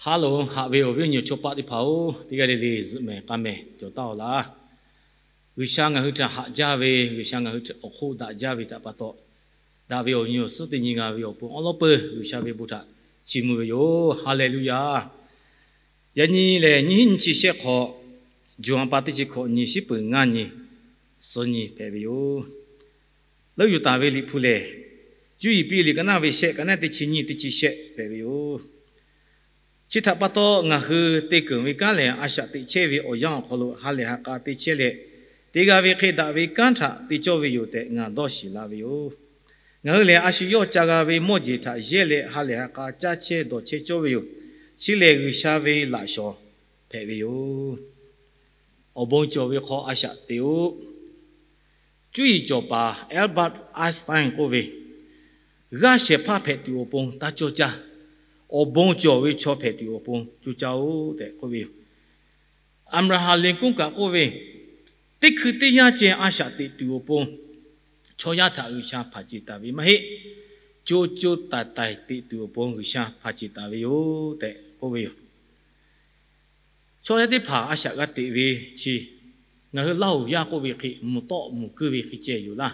Hk'a loˍ haꞈ ve awˬ viˉ awˬ nyi chaw paˆ teˇ hpaˍ-oˬ, teˇ g'aˇ le le zuhꞈ mehˍ k'a mehˍ cawˬ taˉ-oˬ laˇ. G'uiˬsha ngaˬ hui htaꞈ haꞈ jaˇ ve, G'uiˬsha ngaˬ hui awˬ hk'oˆ daꞈ jaˇ ve htaꞈ pa taw, daꞈ ve awˬ nyi awˬ suhˉ teˇ nyi g'a ve awˬ pon awˉ lawˉ peuˬ G'uiˬsha ve bon htaꞈ chiˇ mvuh ve yoˬ. Haˍleˍluˆyaˬ. Yaꞈ nyi lehˬ, nyiˇ hinˉ nyiˇ chi shehˆ hk'awꞈ, Jawˬ ha pa teˇ chi hkawꞈ nyi, shiˉ peuˬ ngaˇ nyi, suhˉ nyi hpehꞈ ve yoˬ. Leuˆ yuˬ taˍ ve Liꞈ hpu lehˬ, Cuˇ yiˍ piˇ liꞈ ka naˇ ve shehˆ, ka naˇ teˇ chi nyiˇ teˇ chi shehˆ hpehꞈ ve yoˬ. Chi htaꞈ pa taw, ngaˬ hui te keunˍ ve kanˉ lehˬ, a shaꞈ teꞈ chehˇ ve awˬ yanˇ awˬ hk'aw lo ha lehˬ ha k'a te chehˇ leh, te g'a ve hk'e daꞈ ve kanˉ htaꞈ te cawˇ ve yoˬ tehꞈ ngaˬ dawˇ shiˍ la ve yoˬ. Ngaˬ hui lehˬ, a shu yawˇ ca g'a ve mawˇ jeˬ htaꞈ yehˇ leh ha lehˬ ha k'a caˇ chehˇ dawˬ chehˇ cawˇ ve yoˬ. Chi lehˬ, G'uiˬsha ve laꞈ shawˍ hpehꞈ ve yoˬ. Awˬ bon cawˬ ve hk'aw a shaꞈ teꞈ-oꞈ. Cuˇ yiˍ cawˬ paˍ Albert Einstein k'oˆ ve, g'aˇ shehˍ hpaˇ hpehꞈ tuˬ awˬ pon taˇ cawˇ caˇ. Awˬ bon cawˬ ve chaw hpehꞈ tuˬ awˬ pon co caˇ-oˆ tehꞈ k'oˆ ve yoˬ. Abraham Lincoln kaꞈ k'oˆ ve, teˇ hkui teˇ yanˇ ceh a shaꞈ teꞈ tuˬ awˬ pon chaw yaˇ htaꞈ G'uiˬsha hpanˍ ceˬ taˍ ve maˇ heˆ. Co co taiˍ taiˍ teꞈ tuˬ awˬ pon G'uiˬsha hpanˍ ceˬ taˍ ve yoˬ tehꞈ k'oˆ ve yoˬ. Chaw yaˇ teˇ hpaˍ a shaꞈ g'a teꞈ ve chi, ngaˬ hui Laˇhuˍ yaˇ k'oˆ ve hk'e mvuhˬ tawˆ mvuhˬ kuiˇ ve hk'e ceh yoˬ laˇ.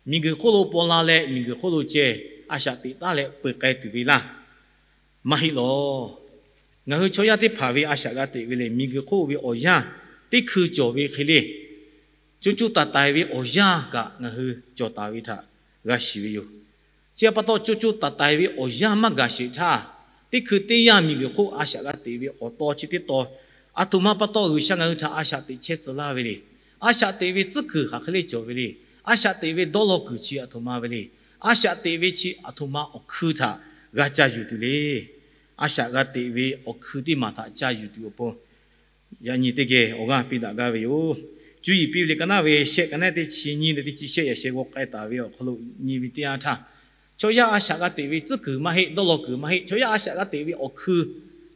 Miˬguiˬ hk'oˆ lo paw la leh miˬguiˬ hk'oˆ lo ceh a shaꞈ teꞈ taˉ leh peuˬ k'ai tuˬ ve laˇ. Maˇ heˆ lawˬ. Ngaˬ hui chaw yaˇ teˇ hpaˍ ve a shaꞈ g'a teꞈ ve lehˬ, miˬguiˬ hk'oˆ ve awˬ yanˇ teˇ hkui cawˬ ve hk'e le, co co taiˍ taiˍ ve awˬ yanˇ kaꞈ ngaˬ hui cawˬ taˍ ve htaꞈ g'a shiˍ ve yoˬ. Chi pa taw, co co taiˍ taiˍ ve awˬ yanˇ maˇ gaˬ sheˍ htaˇ, teˇ hkui teˇ yanˇ miˬguiˬ hk'oˆ a shaꞈ g'a teꞈ ve awˬ taw chi teˇ taw, aˬ htoꞈ ma pa taw G'uiˬsha ngaˬ hui htaꞈ a shaꞈ teꞈ chehˇ tcuh laˇ ve le. A shaꞈ teꞈ ve tcuhˉ kuiˬ hk'aˬ hk'e le cawˬ ve le. A shaꞈ teꞈ ve dawˇ law kuiˬ chi aˬ htoꞈ ma ve le. A shaꞈ teꞈ ve chi aˬ htoꞈ ma awˬ hkui htaꞈ g'a ca yuˬ tuˬ le. A shaꞈ g'a teꞈ ve awˬ hkui teˇ maˬ htaꞈ ca yuˬ tuˬ awˬ pon, yaꞈ nyi teˇ geh awˬ g'aˇ piˇ daꞈ gaˇ ve yoˬ. Cuˇ yiˍ piˇ ve liꞈ ka naˇ ve shehˆ, ka naˇ teˇ chi nyiˇ leh teˇ chi shehˆ yaꞈ sheh g'aw k'ai taˍ ve awˬ hk'aw lo nyi ve teˇ yanˇ htaˇ, chaw yaˇ a shaꞈ g'a teꞈ ve tcuhˉ kuiˬ maˇ heˆ, dawˇ law kuiˬ maˇ heˆ, chaw yaˇ a shaꞈ g'a teꞈ ve awˬ hkui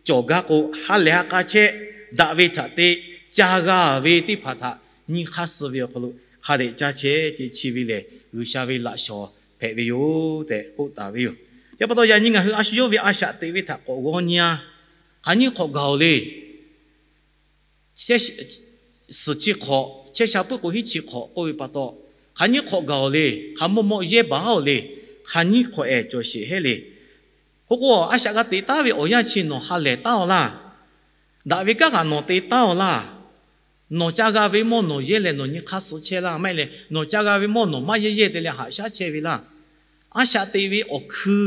cawˬ gaˇ k'o, ha lehˬ ha k'a chehˇ daꞈ ve htaꞈ te ca g'a ve teˇ hpaˍ htaꞈ nyi hk'aˇ suh ve awˬ hk'aw lo hk'a dehꞈ caˇ chehˇ ceh chi ve lehˬ, G'uiˬsha ve laꞈ shawˍ hpehꞈ ve yoˬ tehꞈ k'oˆ taˍ ve yoˬ. Chi pa taw yaꞈ nyi ngaˬ hui a shu yawˇ ve a shaꞈ teꞈ ve htaꞈ k'awꞈ g'aw nyi-a. Hk'aˬ nyiˇ hk'awꞈ gaˬ-oˬ le. Suhˍ chi hk'awꞈ, chehˇ sha puiˉ k'o hiˉ chi hk'awꞈ k'oˆ ve pa taw, hk'aˬ nyiˇ hk'awꞈ gaˬ-oˬ le, hk'aˬ mawˇ mawˇ yehˇ baˬ haˉ-oˬ le, hk'aˬ nyiˇ hk'awꞈ ehˍ cawˬ sheˍ hehˉ le. K'o k'o, a shaꞈ g'a teꞈ taˉ ve awˬ yanˇ chi nawˬ ha lehˬ taˉ-aw laˇ. Daꞈ ve kanˉ kaꞈ nawˬ te taˉ-aw laˇ. Nawˬ ca g'a ve mawˇ nawˬ yehˇ leh nawˬ nyi hk'aˇ suh chehˇ laˇ. Maˇ heˆ leh, nawˬ ca g'a ve mawˇ nawˬ maˇ yehˇ yehˇ te leh haꞈ shaˉ chehˇ ve laˇ. A shaꞈ teꞈ ve awˬ hkui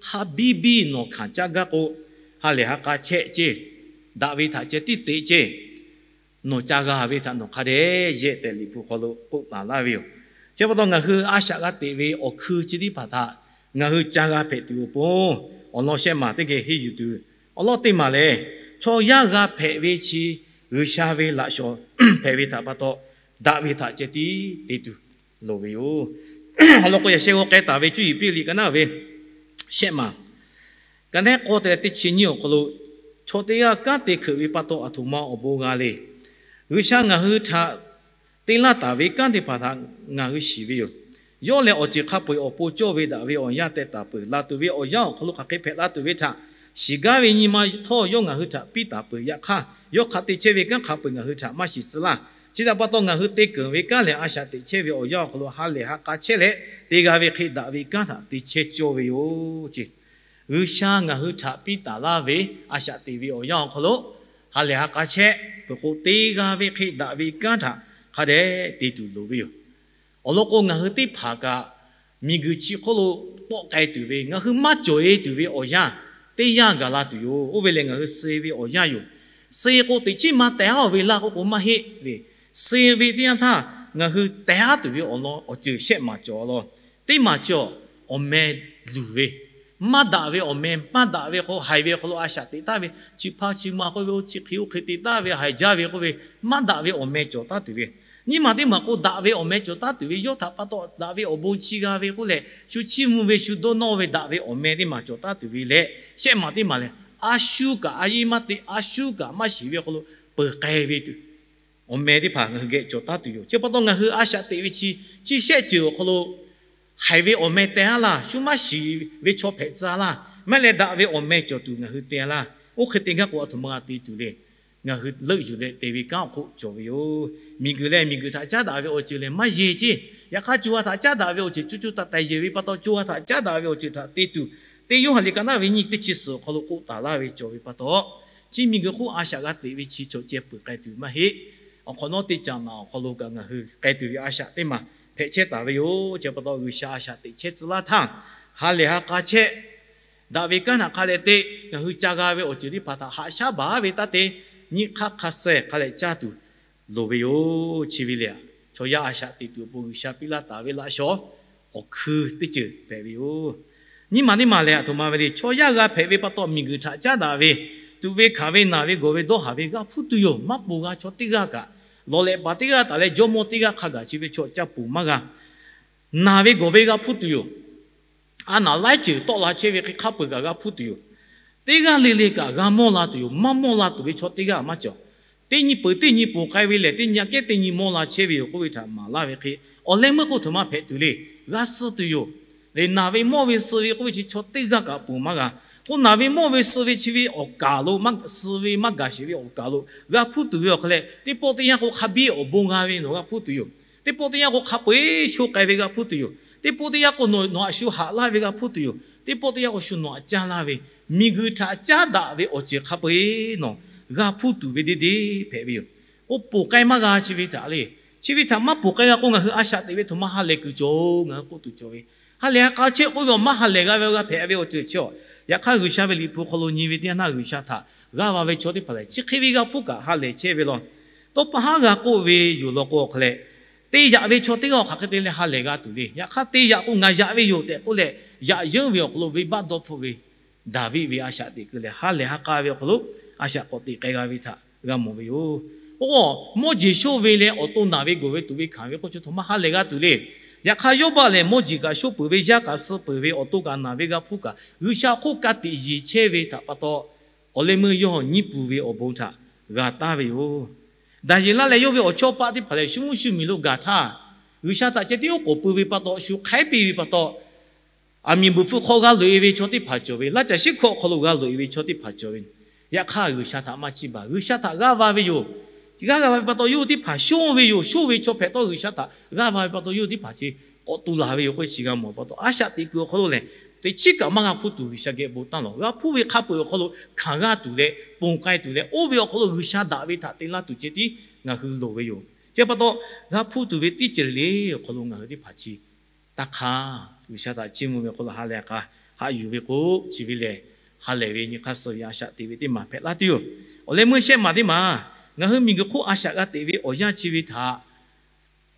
hk'a biˇ biˇ nawˬ hkanˍ caˇ gaˇ k'o, ha lehˬ ha k'a chehˇ ceˇ. Daꞈ ve htaꞈ ceh tiˉ teꞈ ceˇ. Nawˬ ca g'a ve htaꞈ nawˬ hk'a dehꞈ yehˇ tehꞈ Liꞈ hpu hk'aw lo k'oˆ taˍ laˇ ve yoˬ. Chi pa taw ngaˬ hui a shaꞈ g'a teꞈ ve awˬ hkui chi teˇ hpaˍ htaꞈ ngaˬ hui ca g'a hpehꞈ tuˬ awˬ pon, awˬ lawn shehˆ maˬ teˇ geh henˇ yuˬ tuˬ, awˬ lawn teˇ maˬ lehˬ, chaw yaˇ g'a hpehꞈ ve chi G'uiˬsha ve laꞈ shawˍ hpehꞈ ve htaꞈ pa taw, daꞈ ve htaꞈ ceh tiˉ te tuˬ loˍ ve yoˬ. Awˬ lawn k'o, yaꞈ sheh g'aw k'ai taˍ ve Cuˇ yiˍ piˇ liꞈ ka naˇ ve shehˆ maˬ, ka nehˉ k'awˇ te leh teˇ chi nyiˇ awˬ hk'aw lo, chaw teˇ g'aˇ kanˉ te hkeuꞈ ve pa taw aˬ htoꞈ ma awˬ bon g'a le. G'uiˬsha ngaˬ hui htaꞈ te laˇ taˍ ve kanˉ teˇ hpaˍ htaꞈ ngaˬ hui shiˍ ve yoˬ. Yawˇ lehˬ awˬ ceuˬ hk'a peu-eˬ awˬ pon cawˇ ve daꞈ ve awˬ yanˇ teh taˍ peuˬ. Laˬ tuˬ ve awˬ yanˇ awˬ hk'aw lo hk'aˬ hk'e hpehꞈ la tuˬ ve htaꞈ shiˍ gaˇ ve nyi ma htawˇ, yawˇ ngaˬ hui htaꞈ piˇ taˍ peuˬ. Yaꞈ hk'aˇ, yawˇ hk'aˬ te chehˇ ve kanˉ hk'a peu-eˬ ngaˬ hui htaꞈ maˇ shiˍ tcuh laˇ. Chi htaꞈ pa taw, ngaˬ hui te keunˍ ve kanˉ lehˬ, a shaꞈ teꞈ chehˇ ve awˬ yanˇ awˬ hk'aw lo ha lehˬ ha k'a chehˇ leh, te g'a ve hk'e daꞈ ve kanˉ htaꞈ te chehˇ cawˇ ve yoˬ ceˇ. G'uiˬsha ngaˬ hui htaꞈ piˇ taˍ laˇ ve a shaꞈ teꞈ ve awˬ yanˇ awˬ hk'aw lo, ha lehˬ ha k'a chehˇ peuˬ k'o, te g'a ve hk'e daꞈ ve kanˉ htaꞈ hk'a dehꞈ te tuˬ loˍ ve yoˬ. Awˬ lawn k'o, ngaˬ hui teˇ hpaˍ kaꞈ miˬguiˬ chi hk'oˆ lo tawˆ k'ai tuˬ ve, ngaˬ hui maˇ cawˬ-e tuˬ ve awˬ yanˇ teˇ yanˇ gaˬ la tuˬ yoˬ. Oˇ ve lehˬ, ngaˬ hui suh ve awˬ yanˇ yoˬ. Suh k'o, teꞈ chiˉ maˇ teh-a ve laˇ k'oˆ k'o maˇ heˆ le. Suh ve teˇ yanˇ htaˇ, ngaˬ hui teh-a tuˬ ve awˬ lawn awˬ ceuˬ shehˆ maˬ cawˬ law. Teˇ maˬ chi awˬ meh luˬ ve, maˇ daꞈ ve awˬ meh, maˇ daꞈ ve k'o, haiˬ ve awˬ hk'aw lo a shaꞈ teꞈ taˍ ve, chi hpaˇ chi ma k'oˆ ve, oˇ chi hk'e oˇ hk'e te taˍ ve, haiˬ jaˇ ve k'oˆ ve, maˇ daꞈ ve awˬ meh cawˬ taˉ tuˬ ve, nyiˇ maˬ teˇ maˬ k'o, daꞈ ve awˬ meh cawˬ taˉ tuˬ ve, yawˇ htaꞈ pa taw daꞈ ve awˬ bon chi g'a ve k'oˆ leh, shu chiˇ mvuh ve, shu dawˇ nawˇ ve, daꞈ ve awˬ meh teˇ maˬ cawˬ taˉ tuˬ ve leh, shehˆ maˬ teˇ maˬ lehˬ, a shu kaꞈ a yeˇ maˇ te, a shu kaꞈ maˇ shiˍ ve awˬ hk'aw lo peuˬ k'ai ve tuˬ, awˬ meh teˇ hpaˍ ngaˬ hui geh cawˬ taˉ tuˬ yoˬ. Chi pa taw ngaˬ hui a shaꞈ teꞈ ve chi, chi shehˆ ceuˬ awˬ hk'aw lo haiˬ ve awˬ meh teh-a laˇ, shu maˇ shiˍ ve chaw hpehꞈ tcuh laˇ, maˇ heˆ leh daꞈ ve awˬ meh cawˬ tuˬ ngaˬ hui te-a laˇ. Oˇ hk'e te gaˇ k'o, a htoꞈ ma g'a te tuˬ le. Ngaˬ hui leuˆ yuˬ leh te ve kanˉ awˬ hk'oˆ cawˬ ve yoˬ. Miˬguiˬ leh miˬguiˬ htaꞈ caˉ daꞈ ve awˬ ceuˬ lehˬ maˇ yeˬ ceˇ. Yaꞈ hk'aˇ, co ha htaꞈ caˉ daꞈ ve awˬ ceuˬ co co taiˍ taiˍ yeˬ ve pa taw, co ha htaꞈ caˉ daꞈ ve awˬ ceuˬ htaꞈ te tuˬ, teˇ Yoˇhanˬ liꞈ ka naˉ ve nyiˇ teˇ chi suhˍ awˬ hk'aw lo k'oˆ taˍ laˇ ve cawˬ ve pa taw, chi miˬguiˬ hk'oˆ a shaꞈ g'a teꞈ ve chi chaw ceh peuˬ k'ai tuˬ maˇ heˆ. Awˬ hk'awꞈ nawˉ teˇ caꞈ naˍ awˬ hk'aw lo kaꞈ ngaˬ hui k'ai tuˬ ve a shaꞈ teˇ maˬ hpehꞈ chehˇ taˍ ve yoˬ. Chi pa taw, G'uiˬsha a shaꞈ teꞈ chehˇ tcuh laˇ htaˇ, ha lehˬ ha k'a chehˇ daꞈ ve kanˉ htaꞈ hk'a dehꞈ te, ngaˬ hui ca g'a ve awˬ ceuˬ teˇ hpaˍ htaꞈ haꞈ shaˉ baˬ ve taˇ te, nyi hk'aˇ hk'a suh hk'a leh caˇ tuˬ loˍ ve yoˬ. Chi ve lehˬ, chaw yaˇ a shaꞈ teꞈ tuˬ awˬ pon G'uiˬsha piˇ laˇ taˍ ve laꞈ shawnˍ awˬ hkui teˇ ceuˬ hpehꞈ ve yoˬ. Nyiˇ maˬ teˇ maˬ lehˬ, a htoꞈ ma ve le, chaw yaˇ g'a hpehꞈ ve pa taw, miˬguiˬ htaꞈ caˉ daꞈ ve, tuꞈ ve hkanˍ ve, naˬ ve gawˬ ve dawˇ haˍ ve g'a hpuˇ tuˬ yoˬ. Maˇ ponˬ g'a chaw teˇ g'aˇ kaꞈ, lawˬ lehꞈ paˍ teˇ g'aˇ taˍ leh jawˇmawˇ teˇ g'aˇ hk'a gaˬ chi ve chaw caˇ ponˬ maˇ g'a. Naˬ ve gawˬ ve g'a hpuˇ tuˬ yoˬ. A naˍ laiˉ ceuˬ tawˆ la chehˇ ve hk'e hk'a peu-eˬ kaꞈ g'a hpuˇ tuˬ yoˬ. Teˇ g'aˇ le le kaꞈ g'a mawˇ la tuˬ yoˬ. Maˇ mawˇ la tuˬ ve chaw teˇ g'aˇ maˇ cawˬ. Teˇ nyi peuˬ teˇ nyi ponˬ k'ai ve lehˬ, teˇ nyi aꞈ kehˉ teˇ nyi mawˇ la chehˇ ve yoˬ k'oˆ ve htaꞈ maˍ laˇ ve hk'e, awˬ leh meuˇ k'o a htoꞈ ma hpehꞈ tuˬ le. G'a suh tuˬ yoˬ. Lehˬ, naˬ ve mawˇ ve suh ve k'oˆ ve chi chaw teˇ g'aˇ kaꞈ ponˬ maˇ g'a. K'o, naˬ ve mawˇ ve suh ve chi ve awˬ kaˍ lo, suh ve maˇ gaˬ sheˍ ve awˬ kaˍ lo g'a hpuˇ tuˬ ve awˬ hk'e leh, teˇ pawˆ teˇ yanˇ k'o hk'a biˇ awˬ bon g'a ve nawˬ g'a hpuˇ tuˬ yoˬ. Teˇ pawˆ teˇ yanˇ k'o hk'a peu-eˬ sho k'ai ve g'a hpuˇ tuˬ yoˬ. Teˇ pawˆ teˇ yanˇ k'o nawˬ aꞈ shu haꞈ laˇ ve g'a hpuˇ tuˬ yoˬ. Teˇ pawˆ teˇ yanˇ k'o shu nawˬ aꞈ caˇ laˇ ve, miˬguiˬ htaꞈ caˉ daꞈ ve awˬ ceuˬ hk'a peu-eˬ nawˬ g'a hpuˇ tuˬ ve deˇ deˇ hpehꞈ ve yoˬ. K'o, ponˬ k'ai maˇ g'a chi ve htaꞈ le. Chi ve htaꞈ maˇ ponˬ k'ai g'a k'o, ngaˬ hui a shaꞈ teꞈ ve htoꞈ ma ha lehˬ kuiˬ cawˬ, ngaˬ hui k'oˆ tuˬ cawˬ ve, ha lehˬ ha k'a chehˇ k'oˆ ve awˬ maˇ ha lehˬ g'a ve g'a hpehꞈ ve awˬ ceuˬ chi a. Yaꞈ hk'aˇ, G'uiˬsha ve liꞈ hpu hk'aw lo nyi ve teˇ yanˇ htaˇ, G'uiˬsha htaꞈ g'aˇ va ve chaw teˇ hpaˍ lehˬ, chi hk'e ve g'a hpuˇ kaꞈ ha lehˬ chehˇ ve law. Tawˇ pa haˉ g'a k'oˆ ve yoˬ law k'o, awˬ hk'e leh, te yaꞈ ve chaw teˇ g'aˇ awˬ hk'aˬ hk'e te leh ha lehˬ g'a tuˬ le. Yaꞈ hk'aˇ, te yaꞈ k'o ngaˬ yaꞈ ve yoˬ tehꞈ k'oˆ leh, yaꞈ yeunˇ ve awˬ hk'aw lo venˇbaˆ dawˇ hpfuhˆ ve Daˍviˆ ve a shaꞈ teꞈ kuiˬ lehˬ, ha lehˬ ha k'a ve awˬ hk'aw lo a shaꞈ k'awꞈ teꞈ k'ai g'a ve htaꞈ g'a mawˬ ve yoˬ. K'o, mawˇ jeˬ shonˇ ve leh awˬ to naˬ ve gawˬ ve tuꞈ ve hkanˍ ve k'oˆ chi htoꞈ ma ha lehˬ g'a tuˬ le. Yaꞈ hk'aˇ, Yawˇbaˆ lehˬ mawˇ jeˬ kaꞈ shonˇ peuˬ ve, yaˇ kaꞈ suh peuˬ ve, awˬ to kaꞈ naˬ ve g'a hpuˇ kaꞈ, G'uiˬsha hk'oˆ ka tiꞈ yeˬ chehˇ ve htaꞈ pa taw, awˬ leh meuˇ yawˇ nyiˇ pu ve awˬ bon htaꞈ g'a taˍ ve yoˬ. Daˍyeˍlaˆ leh yawˇ ve awˬ chawˇ paˆ teˇ hpaˍ lehˬ, shu mvuhˇ shu miˬ lo gaˬ htaˇ, G'uiˬsha htaꞈ ceh tiˉ oˉ k'oˍ pui ve pa taw, shu hk'aiˉ piˇ ve pa taw, aˬ miˍ bvuhꞈ hpfuhˆ hk'aw g'a loꞈ e ve chaw teˇ hpaˍ cawˬ ve, laˇ caˬ shiˉ hkawꞈ hk'aw lo g'a loꞈ e ve chaw teˇ hpaˍ cawˬ ve. Yaꞈ hk'aˇ, G'uiˬsha htaꞈ maˇ chiˇ baˬ. G'uiˬsha htaꞈ g'aˇ va ve yoˬ. G'aˇ g'a va ve pa taw, yawˇ hui teˇ hpaˍ shonˇ ve yoˬ. Shonˇ ve chaw hpehꞈ tawˇ G'uiˬsha htaꞈ g'aˇ va ve pa taw, yawˇ hui teˇ hpaˍ chi k'awꞈ tu laˬ ve yoˬ k'oˆ ve chi g'a mawˬ pa taw, a shaꞈ teꞈ kuiˬ awˬ hk'aw lo lehˬ, teꞈ chiˉ kaꞈ maˇ g'a hpuˇ tuˬ G'uiˬsha geh bon taˇ lawˬ. G'a hpuˇ ve hk'a peu-eˬ awˬ hk'aw lo hkanˍ g'a tuˬ leh, ponˬ k'ai tuˬ leh, oˇ ve awˬ hk'aw lo G'uiˬsha daꞈ ve htaꞈ te laˇ tuˬ ceh tiˉ ngaˬ hui loˍ ve yoˬ. Chi pa taw, g'a hpuˇ tuˬ ve teˇ ceuˬ le awˬ hk'aw lo ngaˬ hui teˇ hpaˍ chi taˇ hk'a, G'uiˬsha htaꞈ chiˇ mvuh ve hk'aw lo ha lehˬ k'a haꞈ yuˬ ve k'o, chi ve lehˬ ha lehˬ ve nyi hk'aˇ suh ve a shaꞈ teꞈ ve teˇ maˬ hpehꞈ laˇ tuˬ yoˬ. Awˬ leh meuˇ shehˆ maˬ teˇ maˬ, ngaˬ hui miˬguiˬ hk'oˆ a shaꞈ g'a teꞈ ve awˬ yanˇ chi ve htaꞈ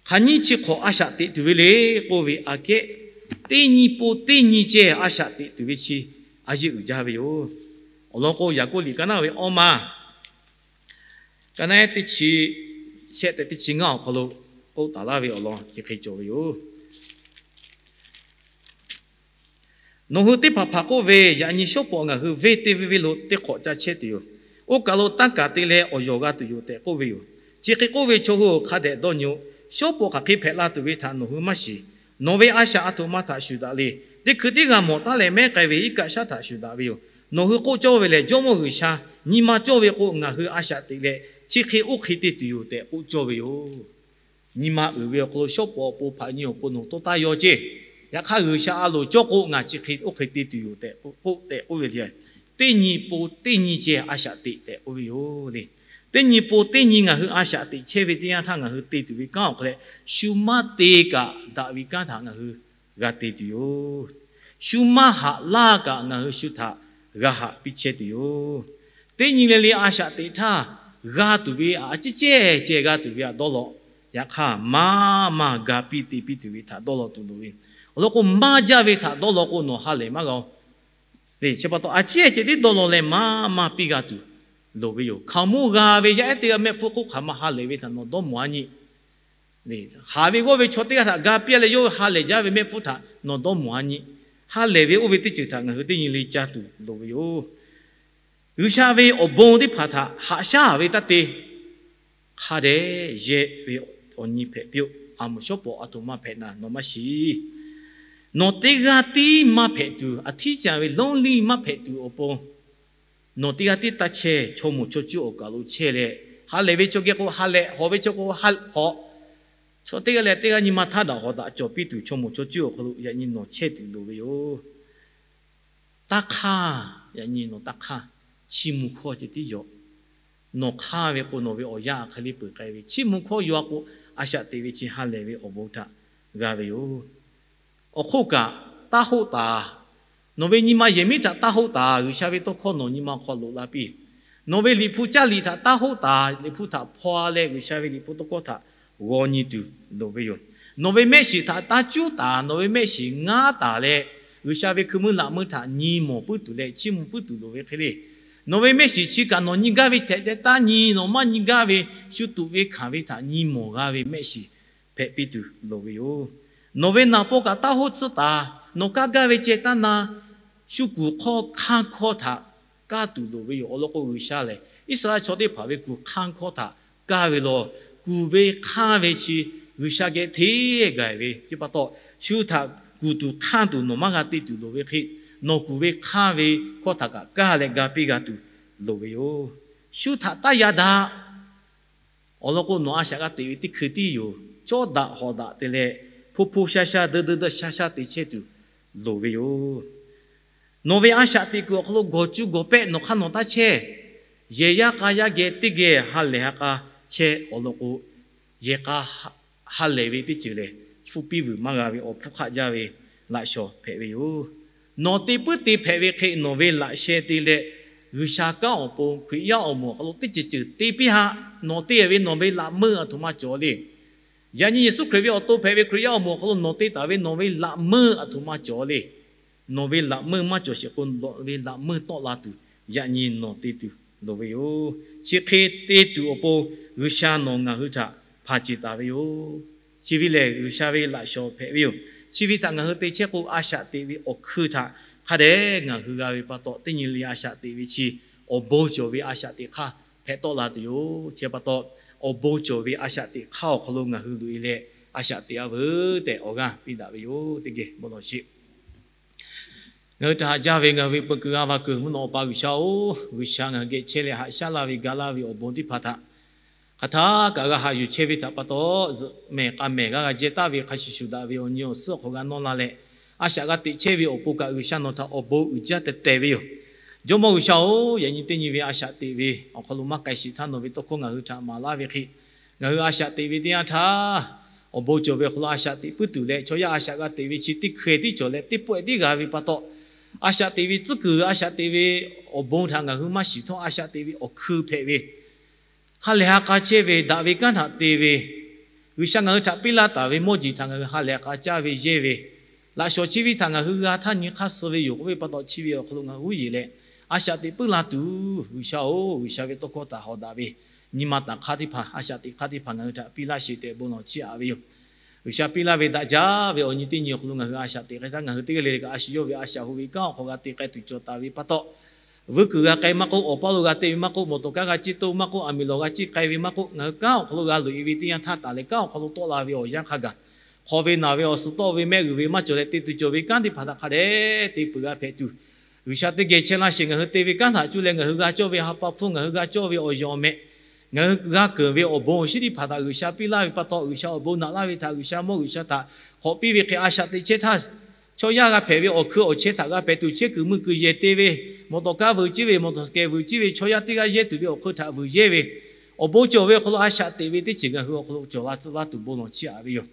hk'aˬ nyiˇ chi hk'awꞈ a shaꞈ teꞈ tuˬ ve le k'oˆ ve aꞈ kehˉ, teˇ nyi po teˇ nyi ceh a shaꞈ teꞈ tuˬ ve chi a yeˇ uiˍ jaˇ ve yoˬ. Awˬ lawn k'o, Yaˍkoˆ liꞈ ka naˉ ve awˇ ma, ka naˉ teˇ chi shehˆ tehꞈ teˇ chi ngaˇ awˬ hk'aw lo k'oˆ taˍ laˇ ve awˬ lawn chi hk'e cawˬ ve yoˬ. Nawˬ hui teˇ hpaˍ hpaˍ k'oˆ ve, Yaꞈ nyi shawˉ pawˍ ngaˬ hui venˇ teˇ venˇ venˇ lo teˇ hk'awꞈ ca chehˇ tuˬ yoˬ. Oˇ kaˬ lo tanˇ kaˬ te leh awˬ yawˬ g'a tuˬ yoˬ tehꞈ k'oˆ ve yoˬ. Chi hk'e k'oˆ ve chaw hui hk'a dehꞈ dawˇ nyi-o. Shawˉ pawˍ hk'aˬ hk'e hpehꞈ la tuˬ ve htaꞈ nawˬ hui maˇ shiˍ. Nawˬ ve a shaꞈ a htoꞈ ma htaꞈ shuˍ daꞈ le. Teˇ hkui teˇ g'aˇ mawˬ taˉ leh mehˉ k'ai ve iˉ kaˆ shaˉ htaꞈ shuˍ daꞈ ve yoˬ. Nawˬ hui k'oˆ cawˇ ve lehˬ, Jawˇmawˇ G'uiˬsha nyi ma cawˇ ve k'o, ngaˬ hui a shaꞈ teꞈ leh, chi hk'e oˇ hk'e te tuˬ yoˬ tehꞈ k'oˆ cawˇ ve yoˬ. Nyi ma uiˍ ve awˬ hk'aw lo shawˉ pawˍ awˬ pon hpaꞈ nyi awˬ pon nawˬ tawˇ taˇ yaw ceˇ. Yaꞈ hk'aˇ, G'uiˬsha a loˍ cawˇ k'o, ngaˬ chi hk'e oˇ hk'e te tuˬ yoˬ tehꞈ k'oˆ tehꞈ k'oˆ ve le. Teˇ nyi po teˇ nyi ceh a shaꞈ teꞈ tehꞈ k'oˆ ve yoˬ le. Teˇ nyi po teˇ nyi ngaˬ hui a shaꞈ teꞈ chehˇ ve teˇ yanˇ htaˇ, ngaˬ hui te tuˬ ve kanˉ awˬ hk'aw leh, shu maˇ te kaꞈ daꞈ ve kanˉ htaꞈ ngaˬ hui g'a te tuˬ yoˬ. Shu maˇ haꞈ laˇ kaꞈ ngaˬ hui shu htaꞈ g'a haꞈ piˇ chehˇ tuˬ yoˬ. Teˇ nyi le le a shaꞈ teꞈ htaˇ, g'a tuˬ ve a ciˉ cehˇ ceh g'a tuˬ ve htaꞈ dawˇ law. Yaꞈ hk'aˇ, maˇ maˇ ga piˇ te piˇ tuˬ ve htaꞈ dawˇ law tuˬ loˍ ve. Awˬ lawn k'o, maˇ jaˇ ve htaꞈ dawˇ law k'o, nawˬ ha lehˬ maˇ g'a-o. Chi pa taw, a ciˉ ceh tiˉ dawˇ law leh maˇ maˇ piˇ g'a tuˬ loˍ ve yoˬ. Hkaoˍmonˇ g'a ve yaˇ ehˉ teˇ g'aˇ mehˆ hpfuhˇ hk'oˆ hk'aˬ ma ha lehˬ ve htaꞈ nawˬ dawˇ mawˬ-a nyi. Haˍ ve g'awˇ ve chaw teˇ g'aˇ htaꞈ ga piˇ leh yawˇ ha lehˬ jaˇ ve mehˆ hpfuhˇ htaꞈ nawˬ dawˇ mawˬ-a nyi. Ha lehˬ ve oˇ ve teˇ ceuˬ htaꞈ ngaˬ hui teˇ nyi le ca tuˬ loˍ ve yoˬ. G'uiˬsha ve awˬ bon teˇ hpaˍ htaꞈ haꞈ shaˉ ve taˇ te. Hk'a dehꞈ yehˬ ve awˬ nyi hpehꞈ piˇ-oˆ. A moˍ shawˉ pawˍ a htoꞈ ma hpehꞈ naˍ nawˬ maˇ shiˍ. Nawˬ teˇ g'aˇ tiˉ maˇ hpehꞈ tuˬ, a htiˉ caˍ ve lonely maˇ hpehꞈ tuˬ awˬ pon nawˬ teˇ g'aˇ tiˉ taˇ chehˇ, chaw moˍ chaw cuˇ awˬ kaˬ lo chehˇ leh, ha lehˬ ve chaw geh k'o ha lehˬ, hawꞈ ve chaw k'o ha hawꞈ, chaw teˇ g'aˇ leh teˇ g'aˇ nyi ma htaˇ daꞈ hawꞈ daꞈ cawˬ piˇ tuˬ, chaw moˍ chaw cuˇ awˬ hk'aw lo yaꞈ nyi nawˬ chehˇ tuˬ loˍ ve yoˬ. Taˇ hk'aˇ, yaꞈ nyi nawˬ taˇ hk'aˇ, chiˇ mvuh hkawˇ ceh tiˉ yaw. Nawˬ hk'aˇ ve k'o, nawˬ ve awˬ yanˇ a hk'e le peuˬ k'ai ve, chiˇ mvuh hkawˇ yaw a k'o, a shaꞈ teꞈ ve chi ha lehˬ ve awˬ bon htaꞈ g'a ve yoˬ. Awˬ hk'oˆ kaꞈ, taˇ hoˆ taˍ. Nawˬ ve nyi ma yehˬ miˉ htaꞈ taˇ hoˆ taˍ. G'uiˬsha ve tawˇ hkawˇ nawˬ nyi ma hk'aw loꞈ la piˇ. Nawˬ ve Liꞈ hpu caˇ liꞈ htaꞈ taˇ hoˆ taˍ. Liꞈ hpu htaꞈ hpaw leh G'uiˬsha ve Liꞈ hpu tawˇ hkawˇ htaꞈ g'aw nyi tuˬ loˍ ve yoˬ. Nawˬ ve mehˆ shiˍ htaꞈ taˇ cuˉ taˍ. Nawˬ ve mehˆ shiˍ ngaˉ taˍ leh, G'uiˬsha ve hkui meuˇ laꞈ meuˇ htaꞈ nyi mawˬ puiˉ tuˬ leh chiˇ mvuh puiˉ tuˬ loˍ ve hk'e le. Nawˬ ve mehˆ shiˍ chi kaꞈ nawˬ nyi gaˇ ve htehꞈ te taˇ nyi, nawˬ maˇ nyi gaˇ ve shu tuꞈ ve hkanˍ ve htaꞈ nyi mawˬ g'a ve mehˆ shiˍ hpehꞈ piˇ tuˬ loˍ ve yoˬ. Nawˬ ve naˍ paw kaꞈ taˇ hoˆ tsuhˇ taˍ. Nawˬ kaˇ gaˇ ve ceh taˇ na, shu kuˬ hk'awˇ hkanˇ hkawˇ htaꞈ kaˇ tuˬ loˍ ve yoˬ. Awˬ lawn k'o, G'uiˬsha lehˬ Iˉsaˍreˍlaˆ chaw teˇ hpaˍ ve kuˬ hkanˇ hkawˇ htaꞈ kaˇ ve law. Kuˬ ve hkanˇ ve chi G'uiˬsha geh hteˇ gaˬ ve teˇ pa taw, shu htaꞈ kuˬ tuˬ hkanˇ tuˬ nawˬ maˇ g'a te tuˬ loˍ ve hk'e, nawˬ kuˬ ve hkanˇ ve hkawˇ htaꞈ kaꞈ kaˇ leh ga piˇ g'a tuˬ loˍ ve yoˬ. Shu htaꞈ taˇ yaꞈ daꞈ. Awˬ lawn k'o, nawˬ a shaꞈ g'a teꞈ ve teˇ hkui tiˉ yoˬ. Cawˇ daꞈ hawꞈ daꞈ te leh, hpoˇ hpoˇ shaˇ shaˇ, deuˆ deuˆ deuˆ shaˇ shaˇ te chehˇ tuˬ loˍ ve yoˬ. Nawˬ ve a shaꞈ teꞈ kuiˬ awˬ hk'aw lo gawˬ cuˇ gawˬ pehˆ nawˬ hk'aˇ nawˬ taˇ chehˇ. Yehˬ yaˇ k'a yaˇ geh teˇ geh ha lehˬ ha k'a chehˇ awˬ lawn k'o, yehˬ k'a ha lehˬ ve teˇ ceuˬ lehˬ, hpfuhˇ piˇ vuiˬ maˇ g'a ve awˬ hpfuhˇ hk'aˆ jaˇ ve laꞈ shawnˍ hpehꞈ ve yoˬ. Nawˬ te puiˉ te hpehꞈ ve hk'e nawˬ ve laꞈ sheh te leh, G'uiˬsha kanˉ awˬ pon Hkriꞈ yaˇ awˬ moˍ awˬ hk'aw lo teˇ ceuˬ ceuˬ te piˇ haꞈ. Nawˬ te ve nawˬ ve laꞈ meuˇ aˬ htoꞈ ma cawˬ le. Yaꞈ nyi Yeˍsuˆ Hkriꞈ ve awˬ to hpehꞈ ve Hkriꞈ yaˇ awˬ moˍ awˬ hk'aw lo nawˬ te taˍ ve nawˬ ve laꞈ meuˇ aˬ htoꞈ ma cawˬ le. Nawˬ ve laꞈ meuˇ maˇ cawˬ sheˍ k'o, nawˬ ve laꞈ meuˇ tawˆ la tuˬ yaꞈ nyi nawˬ te tuˬ loˍ ve yoˬ. Chi hk'e te tuˬ awˬ pon G'uiˬsha nawˬ ngaˬ hui htaꞈ hpanˍ ceˬ taˍ ve yoˬ. Chi ve lehˬ G'uiˬsha ve laꞈ shawnˍ hpehꞈ ve yoˬ. Chi ve htaꞈ ngaˬ hui te chehˇ k'o, a shaꞈ teꞈ ve awˬ hkui htaꞈ hk'a dehꞈ ngaˬ hui g'a ve pa taw, teˇ nyi le a shaꞈ teꞈ ve chi awˬ bon cawˬ ve a shaꞈ teꞈ hk'aˇ hpehꞈ tawˆ la tuˬ yoˬ. Chi pa taw, awˬ bon cawˬ ve a shaꞈ teꞈ hk'aˇ awˬ hk'aw lo ngaˬ hui loꞈ e leh a shaꞈ teꞈ a veuˬ tehꞈ awˬ g'aˇ piˇ daꞈ ve yoˬ. Teˇ geh bon lawˬ sheˍ. Ngaˬ hui htaꞈ haꞈ jaˇ ve ngaˬ hui ve peu kuiˬ g'a va kuiˬ mvuhˇ naw Awˬ pa G'uiˬsha-oˬ, G'uiˬsha ngaˬ hui geh chehˇ leh haꞈ shaˉ laˇ ve ga laˇ ve awˬ bon teˇ hpaˍ htaꞈ hk'aˬ htaˇ kaꞈ g'a haꞈ yuˬ chehˇ ve htaꞈ pa taw, zuhꞈ mehˬ k'a mehˬ g'a g'a jehˇ taˍ ve hk'a shuˍ shuˍ daꞈ ve awˬ nyi awˬ suhˉ awˬ hk'aw g'a nawˇ la leh, a shaꞈ g'a teꞈ chehˇ ve awˬ pon kaꞈ G'uiˬsha nawˬ htaꞈ awˬ bon uiˍ jaˇ teh teh ve yoˬ. Jawˇmawˇ G'uiˬsha-oˬ, yaꞈ nyi teˇ nyi ve a shaꞈ teꞈ ve awˬ hk'aw lo maˇ k'ai sheˍ htaˇ nawˬ ve tawˇ hkawˇ ngaˬ hui htaꞈ maˍ laˇ ve hk'e, ngaˬ hui a shaꞈ teꞈ ve teˇ yanˇ htaˇ, awˬ bon cawˬ ve awˬ hk'aw lo a shaꞈ teꞈ puiˉ tuˬ leh, chaw yaˇ a shaꞈ g'a teꞈ ve chi teˇ hkeh tiˉ cawˬ leh teˇ pawehˇ tiˉ g'a ve pa taw, a shaꞈ teꞈ ve tcuhˉ kuiˬ, a shaꞈ teꞈ ve awˬ bon htaꞈ ngaˬ hui maˇ shiˍ htawˇ, a shaꞈ teꞈ ve awˬ hkui hpehꞈ ve, ha lehˬ ha k'a chehˇ ve, daꞈ ve kanˉ htaꞈ te ve, G'uiˬsha ngaˬ hui htaꞈ piˇ laˇ taˍ ve mawˇ jeˬ htaꞈ ngaˬ hui ha lehˬ ha k'a caˇ ve yehˇ ve, laꞈ shawnˍ chi ve htaꞈ ngaˬ hui g'a htaˇ nyi hk'aˇ suh ve yoˬ k'oˆ ve pa taw, chi ve awˬ hk'aw lo ngaˬ hui uˉ yeˬ leh a shaꞈ teꞈ puiˉ la tuˬ, G'uiˬsha-oˬ, G'uiˬsha ve tawˇ hkawˇ htaꞈ hawꞈ daꞈ ve nyi ma taˍ hk'aˇ teˇ hpaˍ, a shaꞈ teꞈ hk'aˇ teˇ hpaˍ ngaˬ hui htaꞈ piˇ laˇ sheˍ tehꞈ bon lawˬ chiˇ aꞈ ve yoˬ. G'uiˬsha piˇ laˇ ve daꞈ jaˇ ve awˬ nyi teˇ nyi awˬ hk'aw lo ngaˬ hui a shaꞈ teꞈ k'ai htaˇ, ngaˬ hui teˇ g'aˇ le le kaꞈ a shu yawˇ ve a shaꞈ hoꞈ ve kanˉ awˬ hk'aw g'a te k'ai tuˬ cawˬ taˍ ve pa taw, vuiˇ kuiˬ g'a k'ai maˇ k'oˆ, awˬ paˇ lo g'a te ve maˇ k'oˆ, mawˬ tawˍ kaˇ g'a ciˇ toˆ maˇ k'oˆ, aˬ miˍ lawˬ g'a ciˇ k'ai ve maˇ k'oˆ, ngaˬ hui kanˉ awˬ hk'aw lo g'a loꞈ e ve teˇ yanˇ htaˇ taˍ leh kanˉ awˬ hk'aw lo tawˆ la ve awˬ yanˇ hk'a gaˬ, hk'aw ve naˬ ve awˬ suhˍ tawˆ ve mehˆ g'uiˬ ve maˇ cawˬ leh te tuˬ cawˬ ve kanˉ teˇ hpaˍ htaꞈ hk'a dehꞈ te peuˬ g'a hpehꞈ tuˬ, G'uiˬsha teˇ geh chehˇ laˇ sheˍ. Ngaˬ hui te ve kanˉ htaꞈ cuˇ leh ngaˬ hui g'a cawˇ ve ha pa hpfuhˇ, ngaˬ hui g'a cawˇ ve awˬ yawˬ mehꞈ, ngaˬ hui g'a keunˍ ve awˬ bon awˬ shinˉ teˇ hpaˍ htaꞈ G'uiˬsha piˇ laˇ ve pa taw, G'uiˬsha awˬ bon naꞈ laˇ ve htaꞈ G'uiˬsha mawˇ G'uiˬsha htaꞈ hk'awꞈ piˇ ve hk'e a shaꞈ teꞈ chehˇ htaˇ, chaw yaˇ g'a hpehꞈ ve awˬ hkui awˬ chehˇ htaꞈ g'a hpehꞈ tuˬ, chehˇ kuiˬ mui kuiˬ yehˬ te ve, mawˬ tawˍ kaˇ vuiˬ ciˇ ve, mawˬ tawˍ kehˬ vuiˬ ciˇ ve, chaw yaˇ teˇ g'aˇ yehˇ tuˬ ve awˬ hkui htaꞈ vuiˬ yehˇ ve, awˬ bon cawˬ ve awˬ hk'aw lo a shaꞈ teꞈ ve teˇ ceuˬ ngaˬ hui awˬ hk'aw lo cawˬ la tcuh laˇ tuˬ bon lawˬ chiˇ aꞈ ve yoˬ.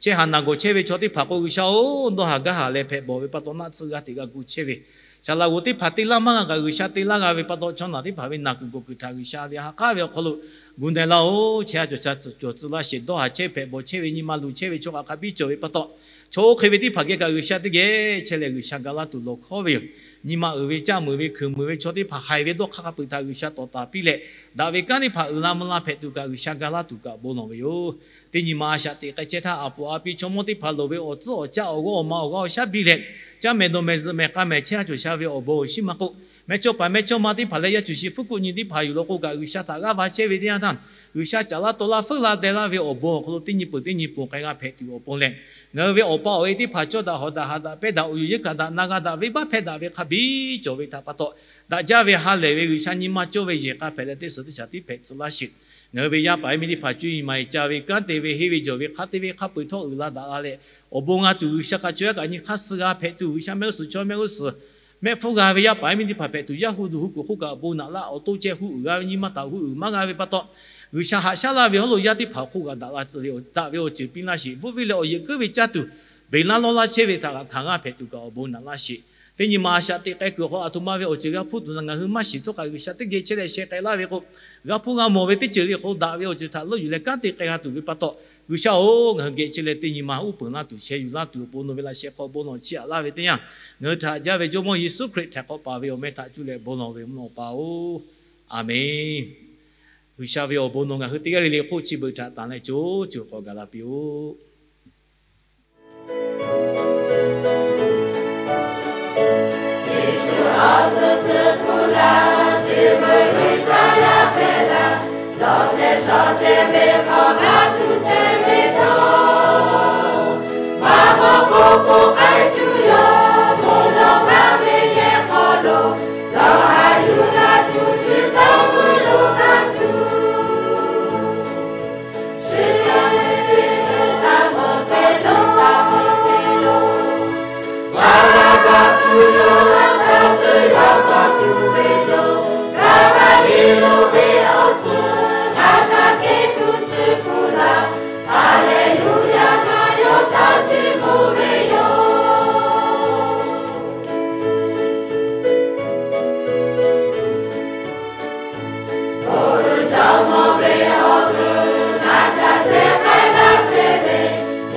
Chehˇ haˍ naˬ gawˬ chehˇ ve chaw teˇ hpaˍ k'o, G'uiˬsha-oˬ, dawˇ haˍ gaˇ haˍ leh hpehꞈ bawˬ ve pa taw naˆ tsuhˇ g'a teꞈ g'a gu chehˇ ve, saˍ laꞈ g'oˍ teˇ hpaˍ te laˇ maˇ g'a kaꞈ G'uiˬsha te laˇ g'a ve pa taw, chaw naˬ teˇ hpaˍ ve naˬ kuiˬ gawˬ kuiˬ htaꞈ G'uiˬsha ve ha k'aˉ ve awˬ hk'aw lo gu na laˇ-oˬ. Chehˇ ha cawˬ cha tcuhˍ cawˬ tcuh laˇ sheˍ. Dawˇ haˍ chehˇ hpehꞈ bawˬ chehˇ ve nyi ma luˬ chehˇ ve chaw hk'aˬ hk'a biˇ cawˬ ve pa taw, chaw oˇ hk'e ve teˇ hpaˍ geh kaꞈ G'uiˬsha teˇ geh chehˇ leh G'uiˬsha ga laˇ tuˬ lawˬ hkawˉ ve yoˬ. Nyi ma uiˍ ve, caˇ muiˬ ve, hkuiˬ muiˬ ve chaw teˇ hpaˍ haiˬ ve dawˇ hk'aˇ hk'a peuˬ htaꞈ G'uiˬsha tawˍ taˍ piˇ leh, daꞈ ve kanˉ teˇ hpaˍ uiˍ la mvuh la hpehꞈ tuˬ kaꞈ G'uiˬsha ga laˇ tuˬ kaꞈ bon lawˬ ve yoˬ. Teˇ nyi ma a shaꞈ teꞈ k'ai chehˇ htaˇ, aˬ poꞈ a pi chaw mawˇ teˇ hpaˍ loˍ ve awˬ tcuhˉ awˬ caˆ awˬ g'awˇ awˬ ma awˬ g'aˇ awˬ shaˉ biˇ leh, caˇ mehˍ dawˬ mehˍ zuhꞈ mehˍ k'a mehˍ chehˇ ha cawˬ sha ve awˬ bon awˬ shinˉ maˇ k'oˆ, Mehˇchawˇ paˍ mehˇchawˇma teˇ hpaˍ leh yaˇ cuˬ shi hpfuhˇ kuˆ nyi teˇ hpaˍ yuˬ law k'o kaꞈ, G'uiˬsha htaꞈ g'aˇ va chehˇ ve teˇ yanˇ htaˇ, G'uiˬsha caˍ laˇ taw laˇ feuˉ la deh laˇ ve awˬ bon awˬ hk'aw lo teˇ nyi peuˬ teˇ nyi ponˬ k'ai g'a hpehꞈ tuˬ awˬ pon leh, ngaˬ hui ve awˬ pa awˬ e teˇ hpaˍ cawˇ daꞈ hawˍ daꞈ haꞈ daꞈ pehˇ daꞈ awˬ yuˬ yeunˇ hkanˍ daꞈ na g'a daꞈ venˇbaˆ hpehˇ daꞈ ve hk'a biˇ cawˬ ve htaꞈ pa taw, daꞈ jaˇ ve ha lehˬ ve G'uiˬsha nyi ma cawˇ ve yehˬ k'a hpehꞈ leh teˇ suhˍ teˇ shaˍ tiˉ hpehꞈ tcuh laˇ sheˍ. Ngaˬ hui ve yaˇ paˍ yaˇ miˇ teˇ hpaˍ cuˇ yiˍ maˍ yiˍ ca ve kanˉ te ve henˇ ve jawˬ ve hk'a te ve hk'a peu-eˬ htawˇ uiˍ la daꞈ la leh, awˬ bon g'a tuˬ G'uiˬsha hk'a caweh kaꞈ nyi hk'aˇ suh g'a hpehꞈ tuˬ, G'uiˬsha mehˆ g'uˇ suhˍ chaw mehˆ g'uˇ suhˍ mehˆ hpfuhˇ g'a ve yaˇ paˍ yaˇ miˇ teˇ hpaˍ hpehꞈ tuˬ, yaˇ hu duˬ hu kuiˬ hk'oˆ kaꞈ awˬ bon naꞈ laˇ, awˬ to ceh hu uiˍ g'a ve nyi ma htaꞈ hu uiˍ maˇ g'a ve pa taw, G'uiˬsha haꞈ shaˉ laˇ ve hawˉ lo yaˇ teˇ hpaˍ awˬ hk'oˆ kaꞈ daꞈ la tcuh ve, daꞈ ve awˬ ceuˬ piˇ laˇ sheˍ. Bvuhˆ viˇ leh awˬ yehˬ keuˉ ve caˇ tuˬ, beˬ laˇ lawˇ laˇ chehˇ ve htaꞈ kaꞈ hkanˍ g'a hpehꞈ tuˬ kaꞈ awˬ bon naꞈ laˇ sheˍ. Teˇ nyi ma a shaꞈ teꞈ k'ai kuiˬ awˬ hk'aw aˬ htoꞈ ma ve awˬ ceuˬ g'a hpuˇ tuˬ na ngaˬ hui maˇ shiˍ htawˇ kaꞈ, G'uiˬsha teˇ geh chehˇ leh sheh k'ai laˇ ve k'o, g'a hpuˇ g'a mawˬ ve teˇ ceuˬ le hk'aw daꞈ ve awˬ ceuˬ htaꞈ leuˆ yuˬ leh kanˉ te k'ai g'a tuˬ ve pa taw, G'uiˬsha-oˬ, ngaˬ hui geh chehˇ leh teˇ nyi ma uˉ peunˍ laˇ tuˬ, sheh yuˬ laˇ tuˬ awˬ pon nawˬ ve laꞈ sheh hk'aw bon lawˬ chiˇ aꞈ laˇ ve teˇ yanˇ, ngaˬ hui htaꞈ haꞈ jaˇ ve Jawˇmawˇ Yeˍsuˆ Hkriꞈ htaꞈ k'awꞈ paˍ ve awˬ meh htaꞈ cuˇ leh bon lawˬ ve mvuhˇ naw pa-oˬ, Aˍmenˍ. G'uiˬsha ve awˬ bon nawˬ ngaˬ hui teˇ g'aˇ le le hk'oˆ chi beuꞈ htaꞈ tanˬ leh co co k'awꞈ gaˬ la piˇ-oˆ. Yeˍsuˆ awˬ suhˍ tcuh hpu la, chi beuꞈ G'uiˬsha yaˇ hpehꞈ la, lawˬ shehˍ shawˍ chehˇ ve hk'aw g'a tuˬ chehˇ ve htawˇ, maˇ k'oˆ k'o k'oˆ k'ai tuˬ yoˬ. Mvuhˇ naw ma ve yehˬ hk'aw lo, lawˬ haꞈ yuˬ la tuˬ suh taˇ mvuhˇ lo g'a tuˬ. Awˬ hui jawˇmawˇ ve awˬ hui ngaˬ htaꞈ sheh k'ai laˇ chehˇ ve,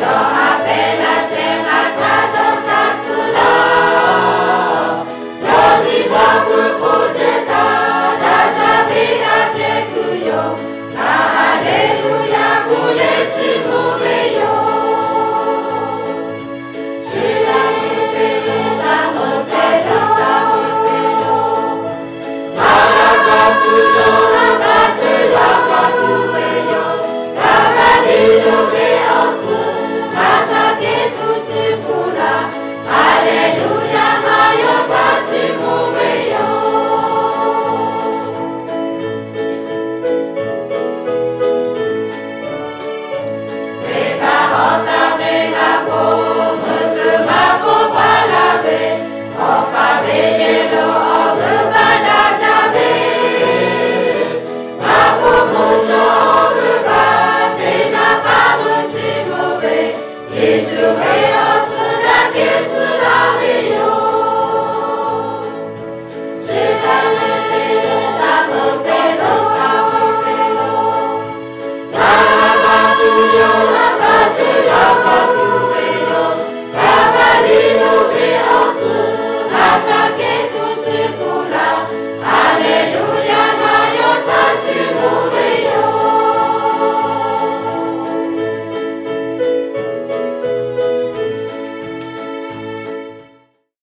yawˇ haꞈ pehnˇ laˇ shehˍ ngaˬ htaꞈ dawˇ sha tcuh laˇ. Yawˇ nyi ma pui hk'oˆ ceh taˇ daꞈ jaˇ ve g'a ceh kuiˬ yoˬ. Ngaˬ Haˍleˍluˍyaˍ k'oˆ leh chiˇ mvuh ve yoˬ. Venˇbaˆ hawˉ taˍ ve g'a k'o, meuꞈ keu maˇ k'oˆ paˇ laˇ ve, awˬ pa ve yehˬ lo awˬ g'euˆ baˆ daꞈ jaˇ ve, maˇ k'oˆ mvuhˇ shawˉ awˬ g'euˆ baˆ teˇ naˍ k'aˉ meuˇ chi mvuh ve, Yeˍsuˆ ve